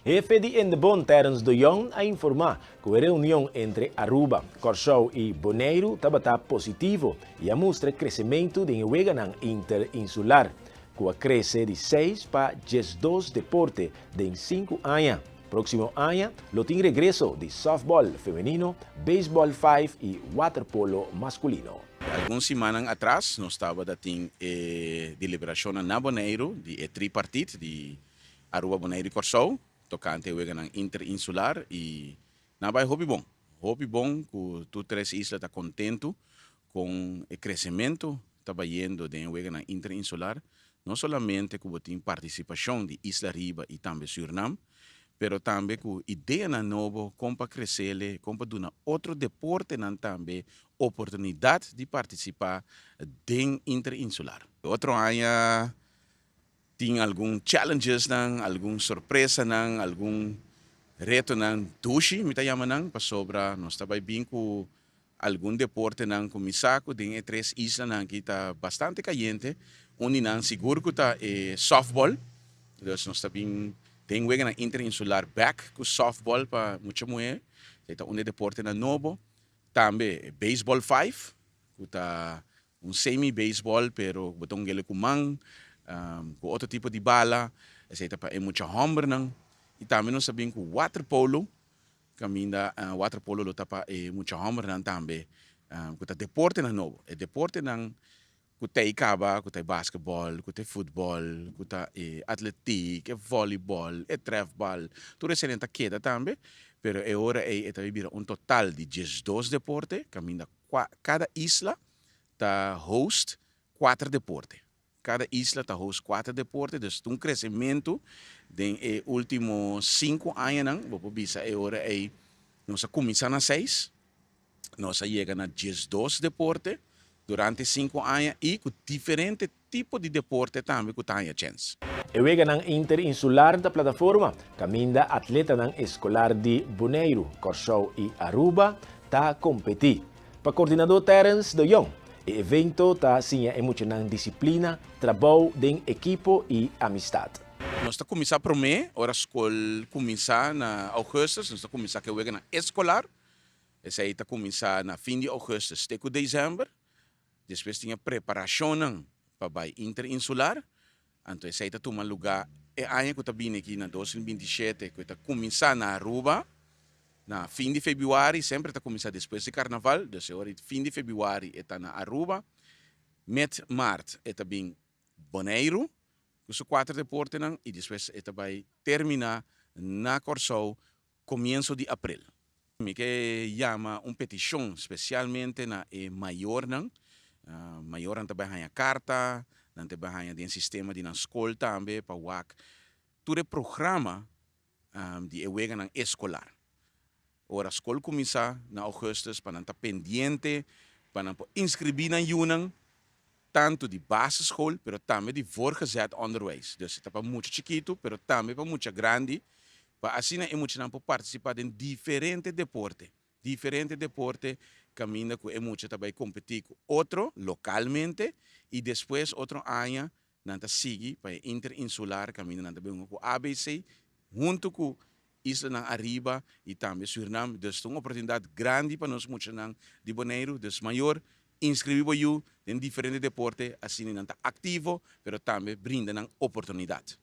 Hefe di Indebon Terence de Jong a informá ku e reunion entre Aruba, Kòrsou i Boneiru tabata positivo i a mustra kresementu den e weganan interinsular, ku a krese di 6 pa 12 deporte den 5 aña. Próksimo aña lo tin regreso di softball femenino, baseball 5 i waterpolo maskulino. Algun siman atras nos tabatin e deliberashon na Boneiru di e tripartite di Aruba, Boneiru i Kòrsou, tokante weganan interinsular i nan a bai hopi bon. Hopi bon ku tur tres isla ta kontentu ku e kresementu ta bayendo den weganan interinsular, no solamente ku tin partisipashon di Isla Riba i tambe Surinam, pero tambe ku ideanan nobo, kon pa krese, kon pa duna otro deportenan tambe oportunidat di partisipá den interinsular. Otro aña tin algun challenges nan, algun sorpresanan, algun retonan dushi, mi ta yama nan, pasobra nos ta bai bin ku algun deportenan ku mi sa ku den e tres islanan aki ta bastante kayente, un di nan sigur ku ta e softball, dus nos ta bin den weganan interinsular bèk ku softball pa mucha muhé, ta un deportenan nobo, tambe baseball 5, ku ta un semi-baseball, pero bo ta hung'é ku man, ku otro tipo di bala, esei ta pa e mucha hòmbernan, i tambe nos ta bin ku waterpolo, kaminda waterpolo lo ta pa e mucha hòmbernan tambe, ku ta deportenan nobo. E deportenan ku t'ei kaba, ku ta basketball, ku ta futbòl, ku ta atletiek, e volleyball, e trefbal, tur esei ta keda tambe, pero e ora ei e ta bira un total di 12 deporte, kaminda kada isla ta host kuater deporte. Kada isla ta host kuater deporte, dus un kresementu den e último 5 añanan, bo por bisa e ora ei nos a kuminsá na 6, nos a yega na 12 deporte durante 5 aña i ku diferente tipo di deporte tambe ku ta haña chèns. E weganan interinsular ta plataforma kaminda atletanan eskolar di Boneiru, Kòrsou i Aruba ta kompetí. Pa koordinadó Terence de Jong, e evento ta siña e muchanan disiplina, trabou den ekipo i amistat. Nos ta kuminsá promé, ora skol kuminsá na ougùstùs, nos ta kuminsá ku e weganan eskolar. Esei ta kuminsá na fin di ougùstùs te ku desèmber. Despues tin e preparashonnan pa bai interinsular. Anto esei ta tuma lugá e aña ku ta bini aki na 2027, ku ta kuminsá na Aruba na fin di febrüari, semper ta kuminsá despues di karnaval, dus e ora fin di febrüari e ta na Aruba. Met mart e ta bin Boneiru ku su kuater deportenan i despues e ta bai terminá na Kòrsou komienso di aprel. Mi ke yama un petishon spesialmente na e mayornan. Mayornan ta bai haña karta, nan ta bai haña den sistema di nan skol tambe pa wak tur e programa di e weganan eskolar. Ora skol kuminsá na ougùstùs pa nan ta pendiente, pa nan por inskribí nan yunan tantu di basisschool pero tambe di voortgezet onderwijs. Dus e ta pa mucha chikitu pero tambe pa mucha grandi, pa asina e muchanan por partisipá den diferente deporte. Diferente deporte kaminda ku e mucha ta bai kompetí ku otro lokalmente i despues otro aña nan ta sigui pa e interinsular kaminda nan ta bai hunga ku ABC huntu ku islanan ariba i tambe Surinam. Dus ta un oportunidat grandi pa nos muchanan di Boneiru. Dus mayor, inskribí bo yu den diferente deporte, asina nan ta aktivo, pero tambe brinda nan oportunidat.